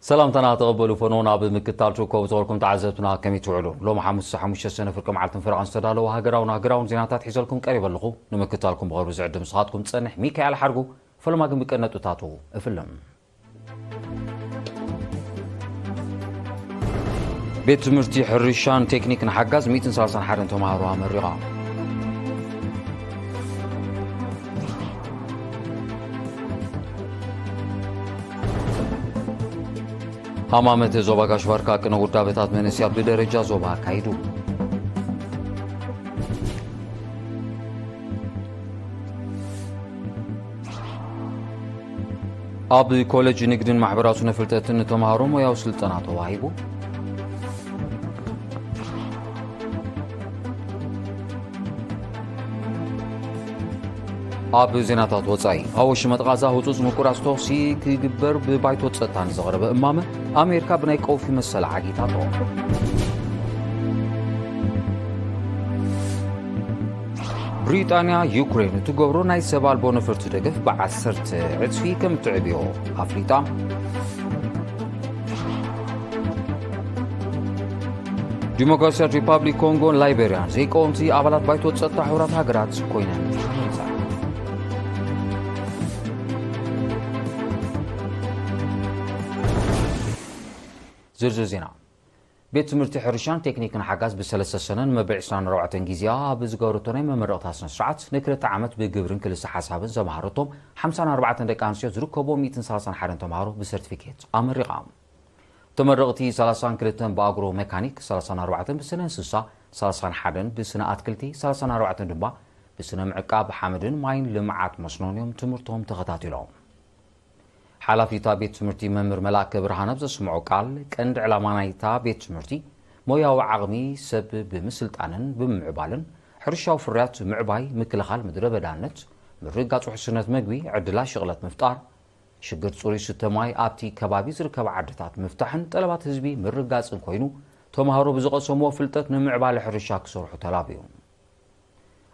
ሰላምታና ተቐበሉ ፈኖ ናብ ምክታል ትርከቡ ዝበልኩም ተዓዘብትና ከመይ ትውዕሉ? ሎም ሓሙስ ሓሙሽተ ሰነ ፍርቂ መዓልትን ፈረቓን ዝተዳለወ ሃገራውን ሃገራውን ዜናታት ሒዘልኩም ቀሪበ ኣለኹ። ንምክታልኩም ብቐርቢ ዝዕድም ስኻትኩም ዝጸንሕ ሚካኤል ሓርጉ። ፈለማ ግን ብቀነጡታቱ እፍልም። ቤት ትምህርቲ ሕርሻን ቴክኒክን ሓጋዝ ሚእትን ሰላሳን ሓደን ተምሃሮ ኣመሪቓ። ሃማመተ ዞባ ጋሽ ባርካ ቅነ ውዳበታት መንእሰያት ብደረጃ ዞባ ኣካይዱ። ኣብ ኮሌጅ ንግድን ማሕበራዊ ስነ ፍልጠትን ንተምሃሮ ሞያዊ ስልጠና ተዋሂቡ። ኣብ ዜናታት ወጻኢ፣ ኣብ ወሽመጥ ቓዛ ህጹጽ ምቁራጽ ተኹሲ ክግበር ብባይቶ ጸጥታ ንዘቕረበ እማመ፣ ኣሜሪካ ብናይ ቀውፊ መሰል ዓጊታቶ። ብሪጣንያ ዩክሬን እትገብሮ ናይ ሰብ ኣልቦ ነፈርቲ ደገፍ ብዓሰርተ ዕጽፊ ከም እትዕብዮ ኣፍሊጣ። ዲሞክራሲያት ሪፓብሊክ ኮንጎን ላይቤርያን ዘይቀወምቲ ኣባላት ባይቶ ጸጥታ ሕቡራት ሃገራት ኮይነን ተመሪጸን። ዝርዝር ዜና። ቤት ትምህርቲ ሕርሻን ቴክኒክን ሓጋዝ ብሰለስተ ሰነን መበል ዕስራን ኣርባዕተን ግዜኣ ኣብ ዝገበረቶ ናይ መመረቕታ ስነ ስርዓት ንክልተ ዓመት ብግብርን ክልሰ ሓሳብን ዘምሃረቶም ሓምሳን ኣርባዕተን ደቂ ኣንስትዮ ዝርከቦም ሚእትን ሰላሳን ሓደን ተምሃሮ ብሰርቲፊኬት ኣመሪቓ። ተመረቕቲ ሰላሳን ክልተን ብኣግሮ መካኒክ፣ ሰላሳን ኣርባዕተን ብስነ እንስሳ፣ ሰላሳን ሓደን ብስነ ኣትክልቲ፣ ሰላሳን ኣርባዕተን ድማ ብስነ ምዕቃብ ሓመድን ማይን ልምዓት መስኖን እዮም ትምህርቶም ተኸታቲሎም። ሓላፊ እታ ቤት ትምህርቲ መምህር መላከ ብርሃነ ኣብ ዘስምዖ ቃል፣ ቀንዲ ዕላማ ናይታ ቤት ትምህርቲ ሞያዊ ዓቕሚ ሰብ ብምስልጣንን ብምምዕባልን፣ ሕርሻዊ ፍርያት ምዕባይ፣ ምክልኻል ምድረ በዳነት፣ ምርግጋጽ ውሕስነት መግቢ፣ ዕድላት ሽቕለት ምፍጣር፣ ሽግር ጽሩይ ስተ ማይ ኣብቲ ከባቢ ዝርከባ ዓድታት ምፍታሕን ጠለባት ህዝቢ ምርጋጽን ኮይኑ፣ ተምሃሮ ብዝቐሰምዎ ፍልጠት ንምዕባለ ሕርሻ ክሰርሑ ተላብዩ።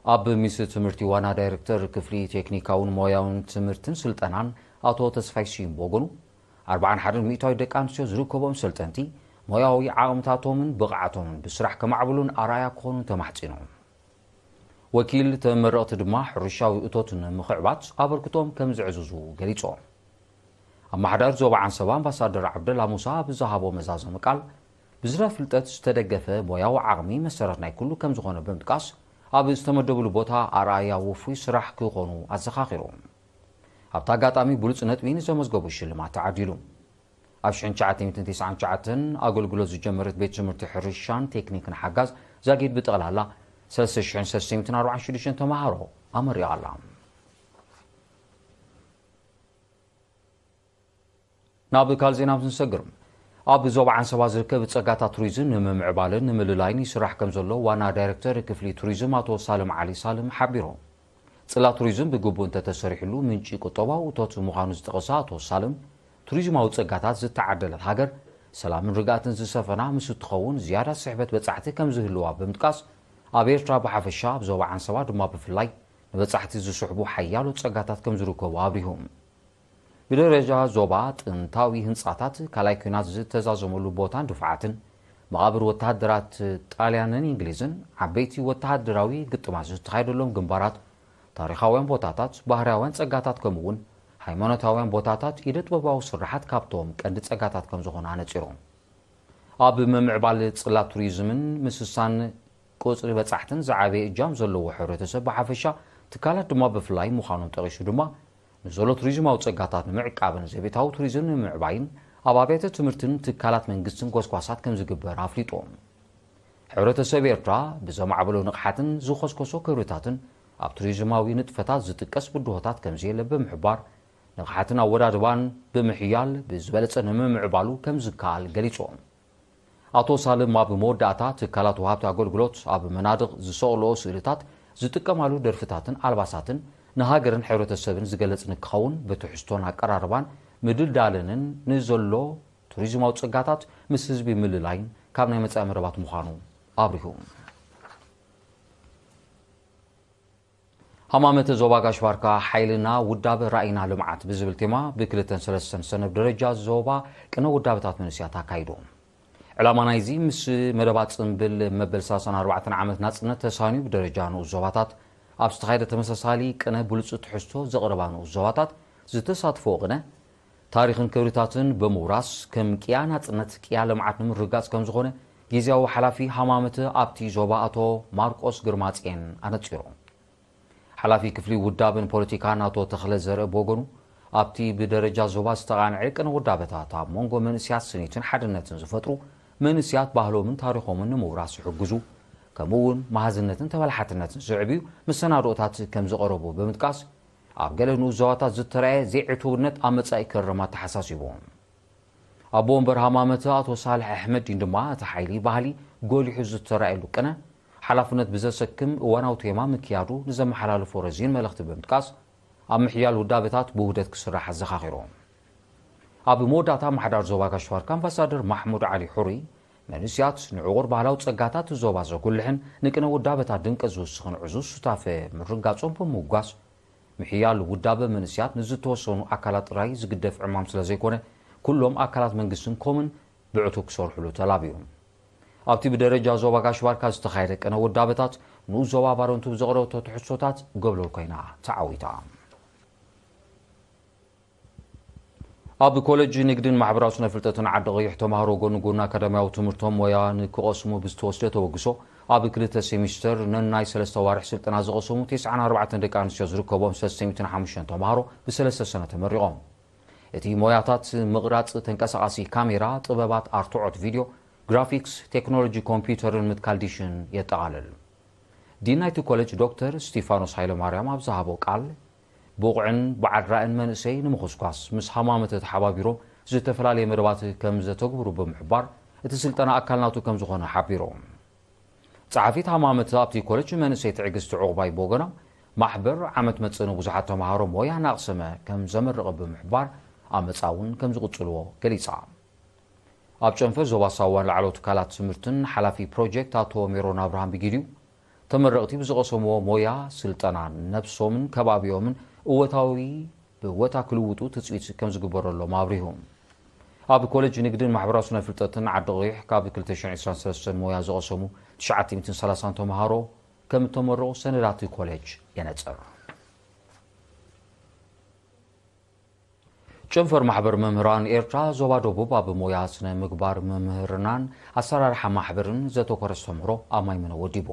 ኣብ ሚኒስትሪ ትምህርቲ ዋና ዳይሬክተር ክፍሊ ቴክኒካውን ሞያውን ትምህርትን ስልጠናን ኣቶ ተስፋይ ስዩም ብወገኑ፣ ኣርባዓን ሓደን ሚእታዊት ደቂ ኣንስትዮ ዝርከቦም ሰልጠንቲ ሞያዊ ዓቕምታቶምን ብቕዓቶምን ብስራሕ ከማዕብሉን ኣርኣያ ክኾኑን ተማሕጺኑ። ወኪል ተመረቕቲ ድማ ሕርሻዊ እቶት ንምኽዕባት ኣበርክቶም ከም ዘዕዝዙ ገሊጾም። ኣመሓዳሪ ዞባ ዓንሰባ ኣምባሳደር ዓብደላ ሙሳ ኣብ ዝሃቦ መዛዘሚ ቃል፣ ብዝረ ፍልጠት ዝተደገፈ ሞያዊ ዓቕሚ መሰረት ናይ ኩሉ ከም ዝኾነ ብምጥቃስ፣ ኣብ ዝተመደብሉ ቦታ ኣርኣያ ውፉይ ስራሕ ክኾኑ ኣዘኻኺሩ። ኣብቲ ኣጋጣሚ ብሉጽ ነጥቢ ንዘመዝገቡ ሽልማት ተዓዲሉ። ኣብ ሽሕን ትሽዓተ ሚእትን ተስዓን ትሽዓተን ኣገልግሎት ዝጀመረት ቤት ትምህርቲ ሕርሻን ቴክኒክን ሓጋዝ ዛጊድ ብጠቕላላ ሰለስተ ሽሕን ሰለስተ ሚእትን ኣርባዓን ሽዱሽተን ተምሃሮ ኣመሪቓ ኣላ። ናብ ካልእ ዜና ምስ ንሰግር፣ ኣብ ዞባ ዓንሰባ ዝርከብ ጸጋታት ቱሪዝም ንምምዕባልን ንምልላይን ይስራሕ ከም ዘሎ ዋና ዳይሬክተር ክፍሊ ቱሪዝም ኣቶ ሳልም ዓሊ ሳልም ሓቢሩ። ጽላት ቱሪዝም ብግቡእ እንተተሰሪሕሉ ምንጪ ቁጠባዊ እቶት ምዃኑ ዝጠቐሰ ኣቶ ሳልም፣ ቱሪዝማዊ ጸጋታት ዝተዓደለት ሃገር ሰላምን ርግኣትን ዝሰፈና ምስ እትኸውን ዝያዳ ስሕበት በጻሕቲ ከም ዝህልዋ ብምጥቃስ፣ ኣብ ኤርትራ ብሓፈሻ ኣብ ዞባ ዓንሰባ ድማ ብፍላይ ንበጻሕቲ ዝስሕቡ ሓያሎ ጸጋታት ከም ዝርከቡ ኣብሪሁ። ብደረጃ ዞባ ጥንታዊ ህንጻታት፣ ካልኣይ ኲናት ዝተዛዘመሉ ቦታን ድፋዓትን፣ መቓብር ወተሃደራት ጣልያንን እንግሊዝን፣ ዓበይቲ ወተሃደራዊ ግጥማት ዝተኻየደሎም ግንባራት፣ ታሪኻውያን ቦታታት፣ ባህርያውያን ጸጋታት ከምኡ እውን ሃይማኖታውያን ቦታታት፣ ኢደ ጥበባዊ ስርሓት ካብቶም ቀንዲ ጸጋታት ከም ዝኾኑ ኣነጺሩ። ኣብ ምምዕባል ጽላት ቱሪዝምን ምስሳን ቁጽሪ በጻሕትን ዝዓበየ እጃም ዘለዎ ሕብረተሰብ ብሓፈሻ፣ ትካላት ድማ ብፍላይ ምዃኖም ጠቒሱ ድማ፣ ንዘሎ ቱሪዝማዊ ጸጋታት ንምዕቃብን ዘቤታዊ ቱሪዝም ንምዕባይን ኣብ ኣብያተ ትምህርትን ትካላት መንግስትን ጎስጓሳት ከም ዝግበር ኣፍሊጡ። ሕብረተሰብ ኤርትራ ብዘማዕበሎ ንቕሓትን ዝኾስኮሶ ክብርታትን ኣብ ቱሪዝማዊ ንጥፈታት ዝጥቀስ ብድሆታት ከም ዘየለ ብምሕባር፣ ንቕሓትን ኣወዳድባን ብምሕያል ብዝበለጸ ንምምዕባሉ ከም ዝከኣል ገሊጹ። ኣቶ ሳልም ኣብ መወዳእታ፣ ትካላት ወሃብቲ ኣገልግሎት ኣብ መናድቕ ዝሰቕልኦ ስእልታት፣ ዝጥቀማሉ ደርፍታትን ኣልባሳትን ንሃገርን ሕብረተሰብን ዝገልጽ ንክኸውን ብትሕዝቶን ኣቀራርባን ምድልዳልንን ንዘሎ ቱሪዝማዊ ጸጋታት ምስ ህዝቢ ምልላይን ካብ ናይ መጻኢ መረባት ምዃኑ ኣብሪሁ። ሃማመተ ዞባ ጋሽ ባርካ ሓይልና ውዳበ ራእይና ልምዓት ብዝብል ቴማ ብክልተን ሰለስተን ሰነድ ደረጃ ዞባ ቅነ ውዳበታት መንእስያት ኣካይዱ። ዕላማ ናይዚ ምስ መደባት ጽምብል መበል ሰላሳን ኣርባዕተን ዓመት ናጽነት ተሳንዩ ብደረጃ ንኡስ ዞባታት ኣብ ዝተኻየደ ተመሳሳሊ ቅነ ብሉጽ ትሕዝቶ ዘቕረባ ንኡስ ዞባታት ዝተሳትፎ ቅነ ታሪኽን ክብርታትን ብምውራስ ከም ቅያ ናጽነት ቅያ ልምዓት ንምርጋጽ ከም ዝኾነ ግዝያዊ ሓላፊ ሃማመተ ኣብቲ ዞባ ኣቶ ማርቆስ ግርማጽኤን ኣነጺሩ። ሓላፊ ክፍሊ ውዳበን ፖለቲካን ኣቶ ተኽለ ዘርእ ብወገኑ ኣብቲ ብደረጃ ዞባ ዝተቓንዐ ቅነ ውዳበታት ኣብ መንጎ መንእስያት ስኒትን ሓድነትን ዝፈጥሩ መንእስያት ባህሎምን ታሪኾምን ንምውራስ ዝሕግዙ ከምኡ እውን መሃዝነትን ተበላሓትነትን ዘዕብዩ መሰናድኦታት ከም ዝቐረቡ ብምጥቃስ ኣብ ገለ ንኡስ ዞባታት ዝተረኣየ ዘይዕቱብነት ኣብ መጻኢ ክእረም ኣተሓሳሲቡ። ኣቦ ወንበር ሃማመተ ኣቶ ሳልሕ ኣሕመዲን ድማ እቲ ሓይሊ ባህሊ ጎሊሑ ዝተራእየሉ ቅነ ሓላፍነት ብዘሰክም እዋናዊ ቴማ ምክያዱ ንዘመሓላለፎ ረዚን መልእኽቲ ብምጥቃስ ኣብ ምሕያል ውዳበታት ብውህደት ክስራሕ ኣዘኻኺሩ። ኣብ መወዳእታ ኣመሓዳሪ ዞባ ጋሽ ባርካ ኣምባሳደር ማሕሙድ ዓሊ ሑሪ መንእስያት ንዕቑር ባህላዊ ጸጋታት ዞባ ዘጉልሕን ንቅነ ውዳበታት ድምቀት ዝውስኽን ዕዙዝ ሱታፌ ምርጋጾም ብምውጋስ ምሕያል ውዳበ መንእስያት ንዝተወሰኑ ኣካላት ጥራይ ዝግደፍ ዕማም ስለ ዘይኮነ ኩሎም ኣካላት መንግስትን ኮምን ብዕቱብ ክሰርሕሉ ተላብዩ። ኣብቲ ብደረጃ ዞባ ጋሽ ባርካ ዝተኻየደ ቅነ ውዳበታት ንኡስ ዞባ ባረንቱ ብዘቕረበቶ ትሕዝቶታት ገብለል ኮይና ተዓዊታ። ኣብ ኮሌጅ ንግድን ማሕበራዊ ስነ ፍልጠትን ዓዲ ቀይሕ ተማሃሮ ጎኒ ጎኒ ኣካዳሚያዊ ትምህርቶም ሞያ ንክቐስሙ ብዝተወስደ ተበግሶ ኣብ ክልተ ሴሚስተር ነናይ ሰለስተ ዋርሕ ስልጠና ዝቐሰሙ ተስዓን ኣርባዕተን ደቂ ኣንስትዮ ዝርከቦም ሰለስተ ሚእትን ሓሙሽተን ተማሃሮ ብሰለስተ ሰነ ተመሪቖም። እቲ ሞያታት ምቕራጽ ተንቀሳቓሲ ካሜራ፣ ጥበባት ኣርትዖት ቪድዮ፣ ግራፊክስ፣ ቴክኖሎጂ ኮምፒውተርን ምትካል ዲሽን የጠቓልል። ዲን ናይቲ ኮሌጅ ዶክተር ስቲፋኖስ ሃይለማርያም ኣብ ዝሃቦ ቃል ብቑዕን በዓል ራእን መንእሰይ ንምኹስኳስ ምስ ሃማመተ ተሓባቢሮም ዝተፈላለየ መደባት ከም ዘተግብሩ ብምሕባር እቲ ስልጠና ኣካል ናቱ ከም ዝኾነ ሓቢሩ። ጸሓፊት ሃማመተ ኣብቲ ኮሌጅ መንእሰይ ትዕግስቲ ዑቕባይ ብወገና ማሕበር ዓመት መጽእ ንብዙሓት ተምሃሮ ሞያ እናቕሰመ ከም ዘመረቐ ብምሕባር ኣብ መጻ እውን ከም ዝቕጽልዎ ገሊጻ። ኣብ ጨንፈር ዞባ ሳዋን ላዕለዎት ትካላት ትምህርትን ሓላፊ ፕሮጀክት ኣቶ ሜሮን ኣብርሃም ብጊዲኡ ተመረቕቲ ብዝቐሰምዎ ሞያ ስልጠና ነብሶምን ከባቢኦምን እወታዊ ብእወታ ክልውጡ ትጽቢት ከም ዝግበረሎም ኣብሪሁ። ኣብ ኮሌጅ ንግድን ማሕበራዊ ስነ ፍልጠትን ዓዲ ቐይሕ ካብ ክልተ ሽሕን ዕስራን ሰለስተን ሞያ ዝቐሰሙ ትሽዓተ ሚእትን ሰላሳን ተምሃሮ ከም እተመረቑ ሰነዳት ኮሌጅ የነጽር። ጨንፈር ማሕበር መምህራን ኤርትራ ዞባ ደቡብ ኣብ ሞያ ስነ ምግባር መምህርናን ኣሰራርሓ ማሕበርን ዘተኮረ ኣስተምህሮ ኣብ ማይመነ ወዲቡ።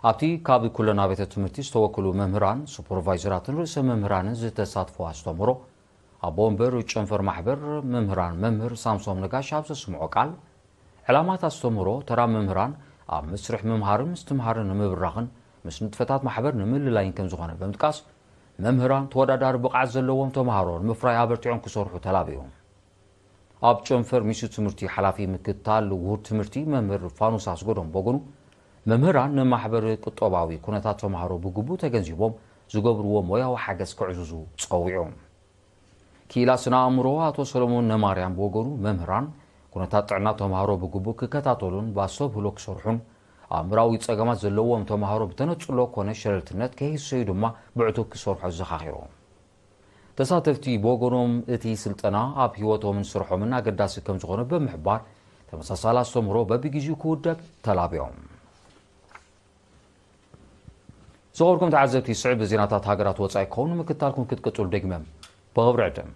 ኣብቲ ካብ ኩለን ኣብያተ ትምህርቲ ዝተወከሉ መምህራን፣ ሱፐርቫይዘራትን ርእሰ መምህራንን ዝተሳትፎ ኣስተምህሮ ኣቦ ወንበር ጨንፈር ማሕበር መምህራን መምህር ሳምሶም ነጋሽ ኣብ ዘስምዖ ቃል ዕላማት ኣስተምህሮ ተራ መምህራን ኣብ መስርሕ ምምሃርን ምስትምሃርን ንምብራኽን ምስ ንጥፈታት ማሕበር ንምልላይን ከም ዝኾነ ብምጥቃስ መምህራን ተወዳዳሪ ብቕዓት ዘለዎም ተምሃሮ ንምፍራይ ኣበርቲዖም ክሰርሑ ተላብዩ። ኣብ ጨንፈር ሚኒስትሪ ትምህርቲ ሓላፊ ምክትል ውሁድ ትምህርቲ መምህር ፋኑስ ኣስገዶም በጎኑ መምህራን ንማሕበር ቁጠባዊ ኩነታት ተምሃሮ ብግቡእ ተገንዚቦም ዝገብርዎ ሞያዊ ሓገዝ ክዕዝዙ ጸዊዑ። ክኢላ ስነ ኣእምሮ ኣቶ ሰሎሞን ነማርያም ብወገኑ መምህራን ኩነታት ጥዕና ተምሃሮ ብግቡእ ክከታተሉን ባሰብህሎ ክሰርሑን ኣእምራዊ ጸገማት ዘለዎም ተምሃሮ ብተነጽሎ ኮነ ሸለልትነት ከይህሰዩ ድማ ብዕቱብ ክሰርሑ ኣዘኻኺሩ። ተሳተፍቲ ብወገኖም እቲ ስልጠና ኣብ ህይወቶምን ስርሖምን ኣገዳሲ ከም ዝኾነ ብምሕባር ተመሳሳሊ ኣስተምህሮ በብግዜኡ ክውደብ ተላብዮም። ዝኸበርኩም ተዓዘብቲ ስዕብ ዜናታት ሃገራት ወጻኢ ክኸውን ንምክታልኩም ክትቅጽሉ ደግመ ብኽብሪ ዕድም።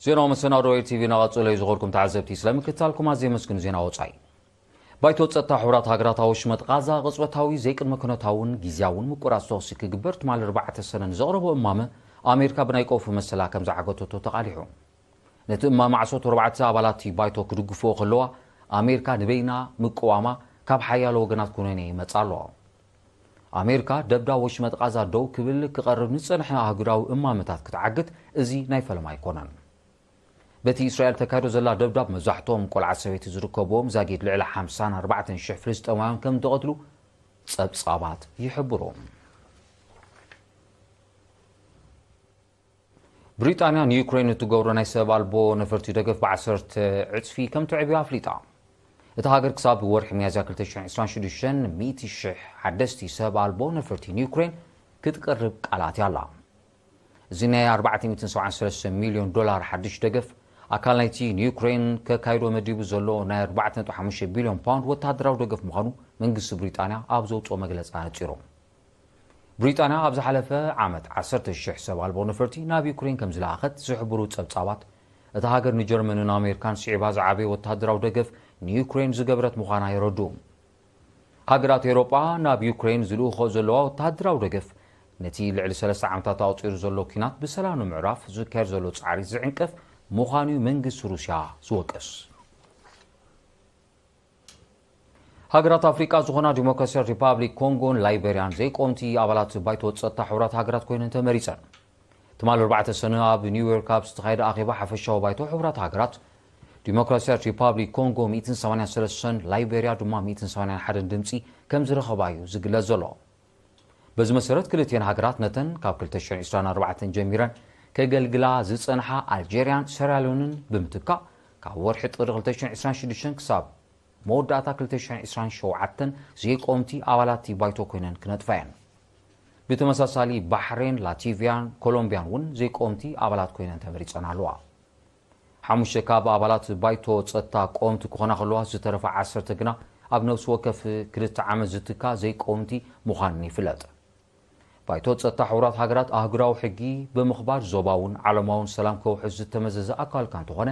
ዜናዊ መሰናዶ ኤር ቲቪ እናቐጸለ እዩ። ዝኸበርኩም ተዓዘብቲ ስለምክታልኩም ኣዝየ የመስግን። ዜና ወጻኢ። ባይቶ ጸጥታ ሕቡራት ሃገራት ኣብ ወሽመጥ ቓዛ ቅጽበታዊ ዘይቅድመ ኩነታውን ግዝያውን ምቁራጽ ተኹሲ ክግበር ትማሊ ኣርባዕተ ሰነ ንዘቕረቦ እማመ ኣሜሪካ ብናይ ቀውፊ መሰላ ከም ዝዓገተቶ ተቓሊሑ። ነቲ እማመ ዓሰርተ ኣርባዕተ ኣባላት እቲ ባይቶ ክድግፍኦ ከለዋ ኣሜሪካ ንበይና ምቅዋማ ካብ ሓያሎ ወገናት ኩነኔ ይመጽእ ኣሎ። ኣሜሪካ ደብዳብ ወሽመጥ ቓዛ ደው ክብል ክቐርብ ንጸንሐ ኣህጉራዊ እማመታት ክትዓግት እዚ ናይ ፈለማ ኣይኮነን። በቲ እስራኤል ተካይዶ ዘላ ደብዳብ መብዛሕትኦም ቆልዓ ሰበይቲ ዝርከብዎም ዛጊድ ልዕሊ ሓምሳን ኣርባዕተን ሽሕ ፍልስጤማውያን ከም ተቐትሉ ጸብጻባት ይሕብሩ። ብሪጣንያ ንዩክሬን እትገብሮ ናይ ሰብ ኣልቦ ነፈርቲ ደገፍ ብዓሰርተ ዕጽፊ ከም ትዕብዮ ኣፍሊጣ። እታ ሃገር ክሳብ ወርሒ ሚያዝያ ክልተ ሽሕን ዕስራን ሽዱሽተን ሚእቲ ሽሕ ሓደስቲ ሰብ ኣልቦ ነፈርቲ ንዩክሬን ክትቅርብ ቃል ኣትያ ኣላ። እዚ ናይ ኣርባዕተ ሚእትን ሰብዓን ሰለስተን ሚልዮን ዶላር ሓድሽ ደገፍ፣ ኣካል ናይቲ ንዩክሬን ከካይዶ መዲቡ ዘሎ ናይ ኣርባዕተ ነጥቢ ሓሙሽተ ቢልዮን ፓውንድ ወተሃደራዊ ደገፍ ምዃኑ መንግስቲ ብሪጣንያ ኣብ ዘውፅኦ መግለፂ ኣነፂሩ። ብሪጣንያ ኣብ ዝሓለፈ ዓመት ዓሰርተ ሽሕ ሰብ ኣልቦ ነፈርቲ ናብ ዩክሬን ከም ዝለኣኸት ዝሕብሩ ጸብጻባት፣ እታ ሃገር ንጀርመንን ኣሜሪካን ስዒባ ዝዓበየ ወተሃደራዊ ደገፍ ንዩክሬን ዝገበረት ምዃና የረድኡ። ሃገራት ኤውሮጳ ናብ ዩክሬን ዝልእኽኦ ዘለዋ ወተሃደራዊ ደገፍ፣ ነቲ ልዕሊ ሰለስተ ዓመታት ኣቑጺሩ ዘሎ ኲናት ብሰላም ንምዕራፍ ዝካየድ ዘሎ ጻዕሪ ዝዕንቅፍ ምዃኑ እዩ መንግስቲ ሩስያ ዝወቅስ። ሃገራት ኣፍሪቃ ዝኾና ዲሞክራሲያዊት ሪፓብሊክ ኮንጎን ላይቤርያን ዘይቆምቲ ኣባላት ባይቶ ጸጥታ ሕቡራት ሃገራት ኮይነን ተመሪጸን። ትማል ኣርባዕተ ሰነ ኣብ ኒውዮርክ ኣብ ዝተኻየደ ኣኼባ ሓፈሻዊ ባይቶ ሕቡራት ሃገራት፣ ዲሞክራሲያዊት ሪፓብሊክ ኮንጎ ሚእትን ሰማንያን ሰለስተን፣ ላይቤርያ ድማ ሚእትን ሰማንያን ሓደን ድምጺ ከም ዝረኸባ እዩ ዝግለጽ ዘሎ። በዚ መሰረት ክልቲኤን ሃገራት ነተን ካብ ክልተ ሽሕን ዕስራን ኣርባዕተን ጀሚረን ከገልግላ ዝጸንሓ ኣልጀርያን ሰራልዮንን ብምትካእ፣ ካብ ወርሒ ጥሪ ክልተ ሽሕን ዕስራን ሽዱሽተን ክሳብ መወዳእታ ክልተ ሽሕን ዕስራን ሸውዓተን ዘይቆምቲ ኣባላት ባይቶ ኮይነን ክነጥፋ እየን። ብተመሳሳሊ ባሕሬን፣ ላቲቪያን ኮሎምቢያን እውን ዘይቆምቲ ኣባላት ኮይነን ተመሪጸን ኣለዋ። ሓሙሽተ ካብ ኣባላት ባይቶ ጸጥታ ቆምቲ ክኾና ከለዋ፣ ዝተረፋ ዓሰርተ ግና ኣብ ነፍሲ ወከፍ ክልተ ዓመት ዝትካ ዘይቆምቲ ምዃነን ይፍለጥ። ባይቶ ጸጥታ ሕቡራት ሃገራት ኣህጉራዊ ሕጊ ብምኽባር ዞባውን ዓለማውን ሰላም ከውሕስ ዝተመዘዘ ኣካል እኳ እንተኾነ፣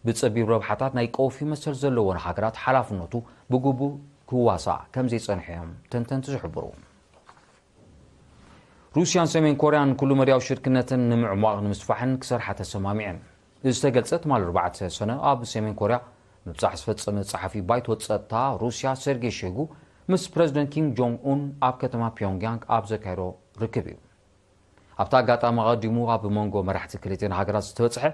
ብጸቢብ ረብሓታት ናይ ቀውፊ መሰል ዘለወን ሃገራት ሓላፍነቱ ብግቡእ ክዋሳእ ከም ዘይጸንሐ እዮም ተንተንቲ ዝሕብሩ። ሩስያን ሰሜን ኮርያን ኩሉ መዳያዊ ሽርክነተን ንምዕሟቕ ንምስፋሕን ክሰርሓ ተሰማሚዐን። እዚ ዝተገልጸ ትማል ኣርባዕተ ሰነ ኣብ ሰሜን ኮርያ ምብጻሕ ዝፈጸመ ጸሓፊ ባይቶ ጸጥታ ሩስያ ሰርጌ ሸይጉ ምስ ፕረዚደንት ኪም ጆንግ ኡን ኣብ ከተማ ፒዮንግያንግ ኣብ ዘካየዶ ርክብ እዩ። ኣብቲ ኣጋጣሚ ኣቐዲሙ ኣብ መንጎ መራሕቲ ክልቲኤን ሃገራት ዝተበጽሐ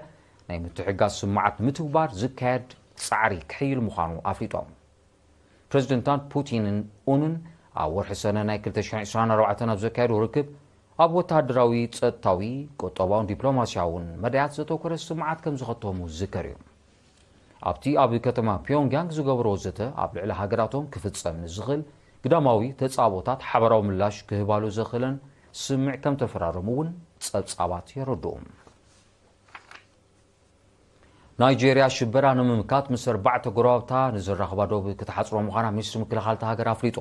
ናይ ምትሕግጋዝ ስምዓት ንምትግባር ዝካየድ ጻዕሪ ክሕይል ምዃኑ ኣፍሊጦም። ፕረዚደንታት ፑቲንን ኡንን ኣብ ወርሒ ሰነ ናይ ክልተ ሽሕን ዕስራን ኣርባዕተን ኣብ ዘካየዶ ርክብ ኣብ ወተሃደራዊ፣ ጸጥታዊ፣ ቁጠባውን ዲፕሎማስያውን መዳያት ዘተኮረ ስምዓት ከም ዝኸተሙ ዝዝከር እዩ። ኣብቲ ኣብ ከተማ ፒዮንግያንግ ዝገበርዎ ዘተ ኣብ ልዕሊ ሃገራቶም ክፍጸም ንዝኽእል ግዳማዊ ተጻብኦታት ሓበራዊ ምላሽ ክህባሉ ዘኽእለን ስምምዕ ከም ተፈራረሙ እውን ጸብጻባት የረድኡ። ናይጄርያ ሽበራ ንምምካት ምስ ኣርባዕተ ጎረባብታ ንዘራኽባ ዶብ ክትሓጽሮ ምዃና ሚኒስትሪ ምክልኻል እታ ሃገር ኣፍሊጡ።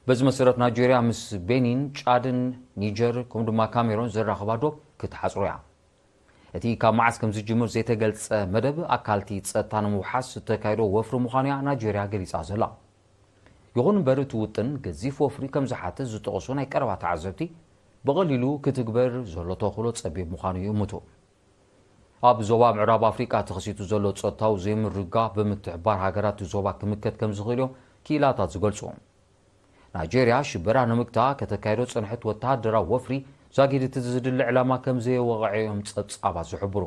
በዚ መሰረት ናይጄርያ ምስ ቤኒን፣ ጫድን ኒጀር ከምኡ ድማ ካሜሮን ዘራኽባ ዶብ ክትሓጽሮ እያ። እቲ ካብ መዓስ ከም ዝጅምር ዘይተገልጸ መደብ ኣካልቲ ጸጥታ ንምውሓስ ዝተካየዶ ወፍሪ ምዃኑ እያ ናይጄርያ ገሊጻ ዘላ። ይኹን እምበር እቲ ውጥን ገዚፍ ወፍሪ ከም ዝሓትት ዝጠቐሱ ናይ ቀረባ ተዓዘብቲ፣ ብቐሊሉ ክትግበር ዘሎ ተኽእሎ ጸቢብ ምዃኑ ይእምቱ። ኣብ ዞባ ምዕራብ ኣፍሪቃ ተኸሲቱ ዘሎ ጸጥታዊ ዘይምርግጋእ ብምትሕብባር ሃገራት ዞባ ክምከት ከም ዝኽእል እዮም ክኢላታት ዝገልጹ። ናይጄርያ ሽበራ ንምግታእ ከተካይዶ ጸንሐት ወተሃደራዊ ወፍሪ ዛጊድ እቲ ዝድለ ዕላማ ከም ዘየወቕዐ እዮም ጸብጻባት ዝሕብሩ።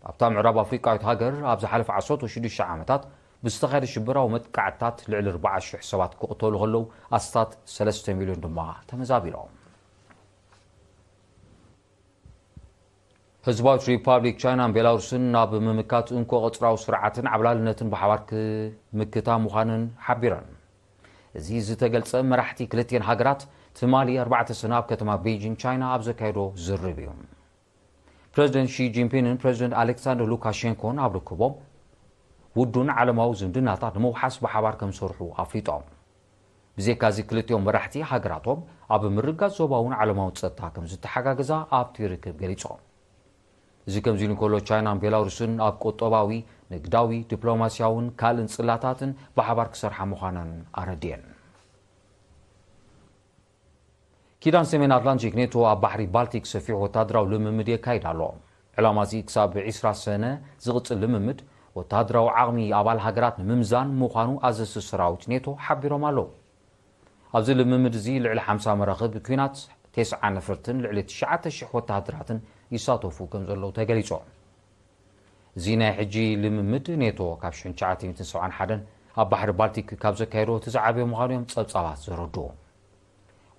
ኣብታ ምዕራብ ኣፍሪቃዊት ሃገር ኣብ ዝሓለፈ ዓሰርተ ሽዱሽተ ዓመታት ብዝተኻየደ ሽበራዊ መጥቃዕትታት ልዕሊ ኣርባዓ ሽሕ ሰባት ክቕተሉ ከለዉ ኣስታት ሰለስተ ሚልዮን ድማ ተመዛቢሎም። ህዝባዊት ሪፓብሊክ ቻይናን ቤላሩስን ናብ ምምካት እንኮ ቅጽራዊ ስርዓትን ዓብላልነትን ብሓባር ክምክታ ምዃንን ሓቢረን። እዚ ዝተገልጸ መራሕቲ ክልቲኤን ሃገራት ትማሊ ኣርባዕተ ሰነ ኣብ ከተማ ቤጂንግ ቻይና ኣብ ዘካየዶ ዝርርብ እዩ። ፕረዚደንት ሺ ጂንፒንግን ፕረዚደንት ኣሌክሳንደር ሉካሼንኮን ኣብ ርክቦም ውዱን ዓለማዊ ዝምድናታት ንምውሓስ ብሓባር ከም ዝሰርሑ ኣፍሊጦም። ብዘይካዚ ክልቲኦም መራሕቲ ሃገራቶም ኣብ ምርጋጽ ዞባውን ዓለማውን ጸጥታ ከም ዝተሓጋገዛ ኣብቲ ርክብ ገሊጾም። እዚ ከምዚ ኢሉ እንከሎ ቻይናን ቤላሩስን ኣብ ቁጠባዊ፣ ንግዳዊ፣ ዲፕሎማስያውን ካልእን ጽላታትን ብሓባር ክሰርሓ ምዃነን ኣረድየን። ኪዳን ሰሜን ኣትላንቲክ ኔቶ ኣብ ባሕሪ ባልቲክ ሰፊሕ ወታደራዊ ልምምድ የካይድ ኣሎ። ዕላማ እዚ ክሳብ ዕስራ ሰነ ዝቕጽል ልምምድ ወታደራዊ ዓቕሚ ኣባል ሃገራት ንምምዛን ምዃኑ ኣዘዝቲ ሰራዊት ኔቶ ሓቢሮም ኣለዉ። ኣብዚ ልምምድ እዚ ልዕሊ ሓምሳ መራኽብ ኲናት፣ ተስዓ ነፈርትን ልዕሊ ትሽዓተ ሽሕ ወተሃደራትን ይሳተፉ ከም ዘለዉ ተገሊጹ። እዚ ናይ ሕጂ ልምምድ ኔቶ ካብ ሽሕን ትሽዓተ ሚእትን ሰብዓን ሓደን ኣብ ባሕሪ ባልቲክ ካብ ዘካየዶ እቲ ዝዓበየ ምዃኑ እዮም ጸብጻባት ዘረድኡ።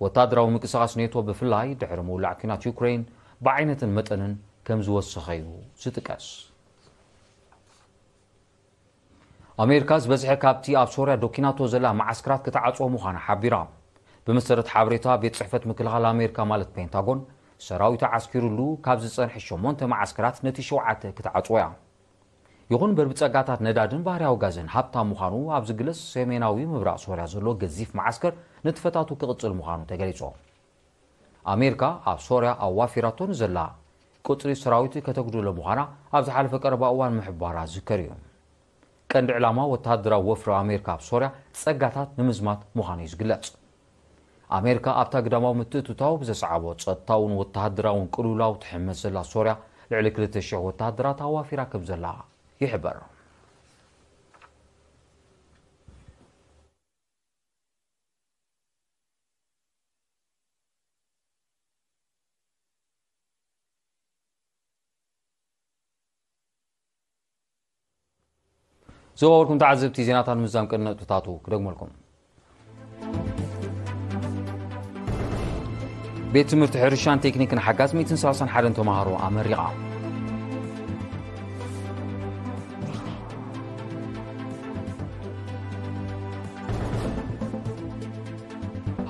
ወታደራዊ ምንቅስቓስ ኔቶ ብፍላይ ድሕሪ ምውላዕ ኲናት ዩክሬን ብዓይነትን መጠንን ከም ዝወሰኸ እዩ ዝጥቀስ። ኣሜሪካ ዝበዝሐ ካብቲ ኣብ ሶርያ ዶኪናቶ ዘላ መዓስከራት ክትዓጽዎ ምዃና ሓቢራ። ብመሰረት ሓበሬታ ቤት ጽሕፈት ምክልኻል ኣሜሪካ ማለት ፔንታጎን፣ ሰራዊት ዓስኪሩሉ ካብ ዝጸንሐ ሸሞንተ መዓስከራት ነቲ ሸውዓተ ክትዓጽዎ እያ። ይኹን እምበር ብጸጋታት ነዳድን ባህርያዊ ጋዝን ሃብታም ምዃኑ ኣብ ዝግለጽ ሰሜናዊ ምብራቕ ሶርያ ዘሎ ገዚፍ መዓስከር ንጥፈታቱ ክቕጽል ምዃኑ ተገሊጹ። ኣሜሪካ ኣብ ሶርያ ኣዋፊራቶ ንዘላ ቁጽሪ ሰራዊት ከተጉድሎ ምዃና ኣብ ዝሓለፈ ቀረባ እዋን ምሕባራ ዝዝከር እዩ። ቀንዲ ዕላማ ወተሃደራዊ ወፍሪ ኣሜሪካ ኣብ ሶርያ ጸጋታት ንምዝማት ምዃኑ እዩ ዝግለጽ። ኣሜሪካ ኣብታ ግዳማዊ ምትእትታው ብዘስዓቦ ጸጥታውን ወተሃደራውን ቅልውላው ትሕመስ ዘላ ሶርያ ልዕሊ ክልተ ሽሕ ወተሃደራት ኣዋፊራ ከም ዘላ ይሕበር። ዝኸበርኩም ተዓዘብቲ፣ ዜናታት ምዛም ቅድሚ ነጥብታቱ ክደግመልኩም። ቤት ትምህርቲ ሕርሻን ቴክኒክን ሓጋዝ ሚእትን ሰላሳን ሓደን ተምሃሮ ኣመሪቓ።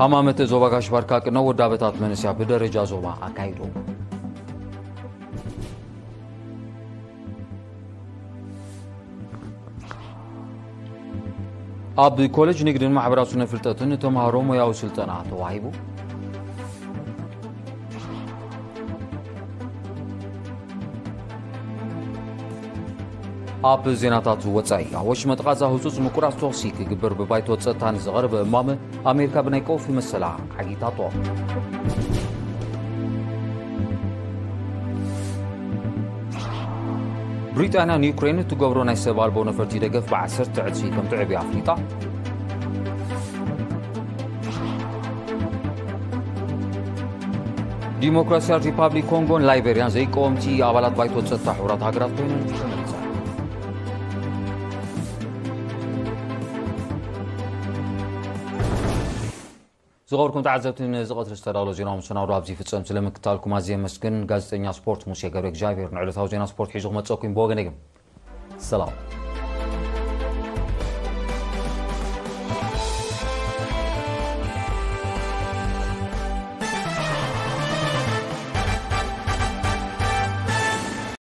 ሃማመተ ዞባ ጋሽ ባርካ ቅድመ ወዳበታት መንስያ ብደረጃ ዞባ ኣካይዱ። ኣብ ኮሌጅ ንግድን ማሕበራዊ ስነ ፍልጠትን ተምሃሮ ሞያዊ ስልጠና ተዋሂቡ። ኣብ ዜናታት ወጻኢ፣ ኣብ ወሽመጥ ቓዛ ህጹጽ ምቁራጽ ተኹሲ ክግበር ብባይቶ ጸጥታ ንዝቐረበ እማመ፣ ኣሜሪካ ብናይ ቀውፊ መሰላ ዓጊታቶ። ብሪጣንያ ንዩክሬን እትገብሮ ናይ ሰብ ኣልቦ ነፈርቲ ደገፍ ብዓሰርተ ዕጽፊ ከም ትዕቢ ኣፍሊጣ። ዲሞክራሲያዊት ሪፓብሊክ ኮንጎን ላይቤርያን ዘይቀወምቲ ኣባላት ባይቶ ጸጥታ ሕቡራት ሃገራት ኮይነን ተመሪጸን። ዝኸበርኩም ተዓዘብቲ፣ ነዚ ቀትሪ ዝተዳሎ ዜናዊ መሰናዶ ኣብዚ ይፍጸም። ስለ ምክታልኩም ኣዝየ የመስግን። ጋዜጠኛ ስፖርት ሙሴ ገብረ እግዚኣብሔር ንዕለታዊ ዜና ስፖርት ሒዙ ክመጸኩም ብወገነይ ግን ሰላም።